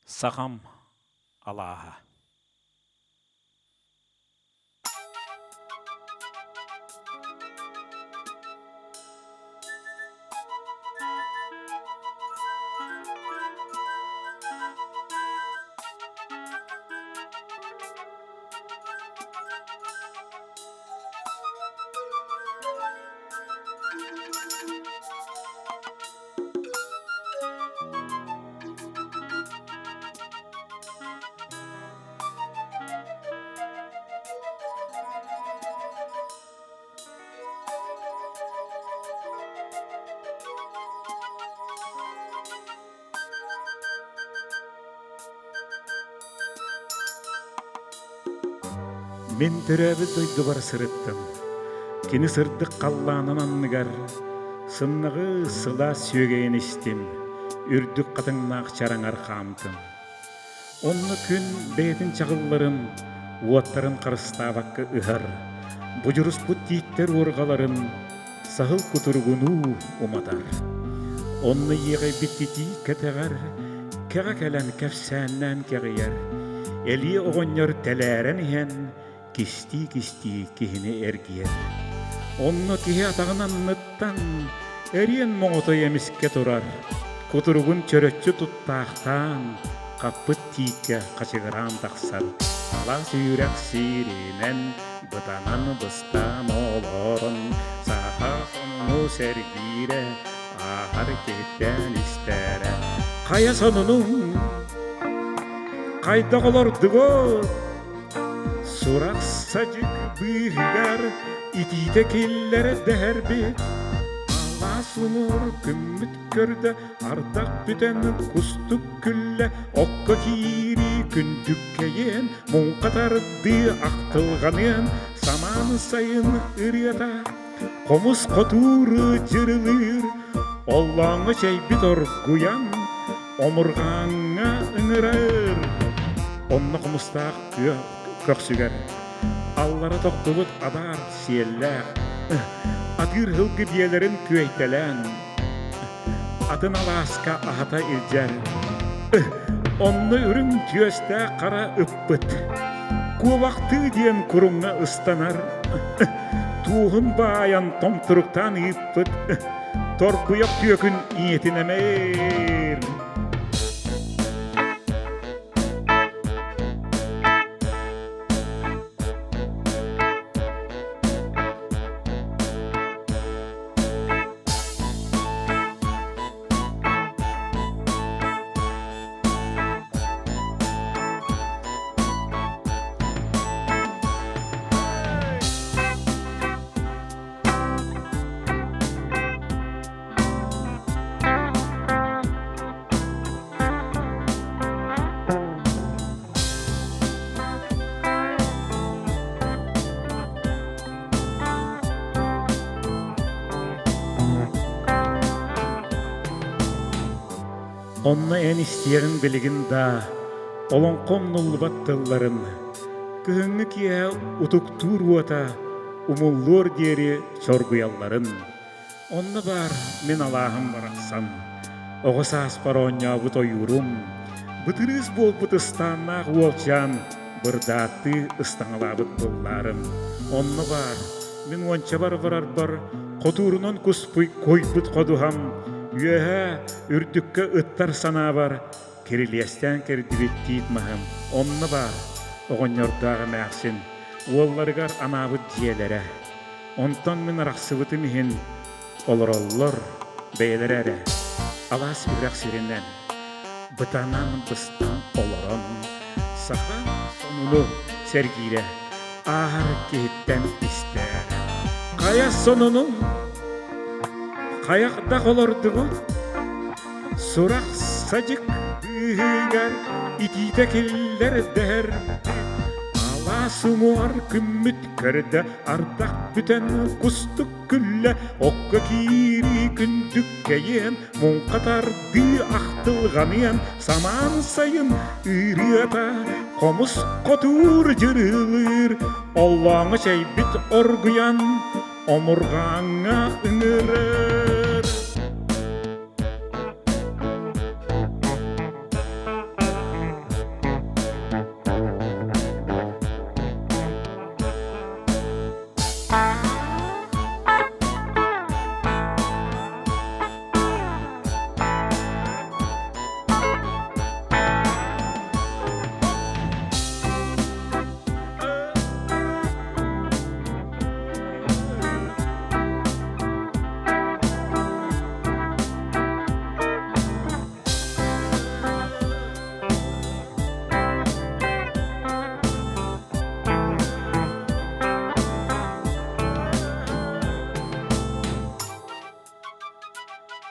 Сахам алааһа Мин төрөөбүт дойдубар сырыттым. Кини сырдык халлаанын анныгар сымнаҕы сылаас сүөгэйин истим, үрдүк хатыҥнаах чараҥар хаамтым. Онно күн бэйэтин чаҕылларын, уоттарын харыстаабакка ыһар, будьуруспут тииттэр уорҕаларын саһыл кутуругунуу уматар. Онно иэҕэйбит титии кэтэҕэр кэҕэ кэлэн кэпсээннээн кэҕийэр, Элиэ оҕонньор тэлээрэн иһэн кистии-кистии киһини эргийэр. Онно киһи атаҕын анныттан эриэн моҕотой эмискэ турар, кутуругун чөрөччү туттаахтаан, хаппыт тииккэ хачыгыраан тахсар. Алаас үрэх сиринэн бытанан быстан олорон, саха сонуну сэргиирэ, ааһар киһиттэн истэрэ. Хайа сонунуҥ? Хайдах олордугут? Сурах садьык быыһыгар итиитэ киллэрэ дэһэрбит, алаас уҥуор күммүт көрдө, ардах бүтэн кустук күллэ, окко киирии күндүккэйиэн, муҥха тардыы ахтылҕаныан, самаан сайын ырыата, хомус хотууру дьырылыыр, оллооҥҥо чэйбит оргуйан, омурҕааҥҥа ыҥырар. Онно хомустаах тыа көхсүгэр аллара тохтубут адаар сиэллээх, атыыр һылгы биэлэрин күөйтэлээн, атын алааска аһата илдьэр. Онно үрүҥ түөстээх хара ыппыт, куобахтыы диэн куруҥҥа ыстанар, туоһун баайан томтуруктаан ыыппыт, торбуйах түөкүн ийэтин эмээр. Онно эн истиэҕиҥ билигин да олоҥхо умнуллубат тылларын, кыһыҥҥы киэһэ утуктуур уота умуллуор диэри чоргуйалларын. Онно баар мин алааһым барахсан, оҕо сааспар оонньообут ойуурум, бытырыыс буолбут ыстааннаах уолчаан бырдааттыы ыстаҥалаабыт быллаарым. Онно баар мин уончабар барарбар хотуурунан куспуй куйбут ходуһам, үөһэ үрдүккэ ыттар санаабар кирилиэстээн кэрдибит тиит маһым. Онно баар оҕонньордоох эмээхсин уолларыгар анаабыт дьиэлэрэ. Онтон мин арахсыбытым иһин олороллор бэйэлэрэ эрэ алаас үрэх сиринэн бытанан быстан олорон саха сонуну сэргиирэ ааһар киһиттэн истэр. Хайа сонунуҥ? Хайах да олордугут? Сурах садьык быыһыгар итиитэ киллэр дэһэр алаас уҥуор күммүт көрдө ардах бүтэн кустук күллэ окко киирии күндүккэйиэн муҥха тардыы ахтылҕаныан самаан сайын ыырыата хомус хотуур дьырылыыр оллооҥҥо чэйбит оргуйан омурҕааҥҥа ыҥырар.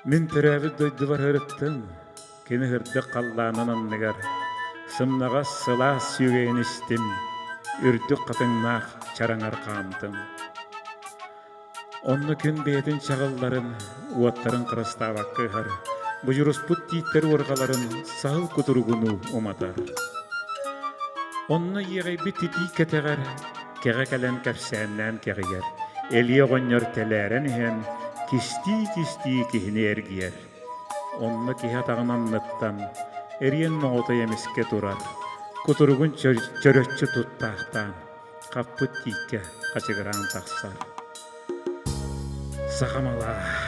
Мин төрөөбүт дойдубар ырыттым, кини һырдык халлаанын анныгар сымнаҕас сылаас сүөгэйин истим, үрдүк хатыҥнаах чараҥар хаамтым. Онно күн бэйэтин чаҕылларын, уоттарын харыстаабакка ыһар, будьуруспут тииттэр уорҕаларын саһыл кутуругунуу уматар. Онно иэҕэйбит титии кэтэҕэр кэҕэ кэлэн кэпсээннээн кэҕийэр, Элиэ оҕонньор тэлээрэн иһэн, кистии-кистии киһини эргийэр. Онно киһи атаҕын анныттан эриэн моҕотой эмискэ турар, кутуругун чөрөччү туттаахтаан, хаппыт тииккэ хачыгыраан тахсар. Сахамалаа.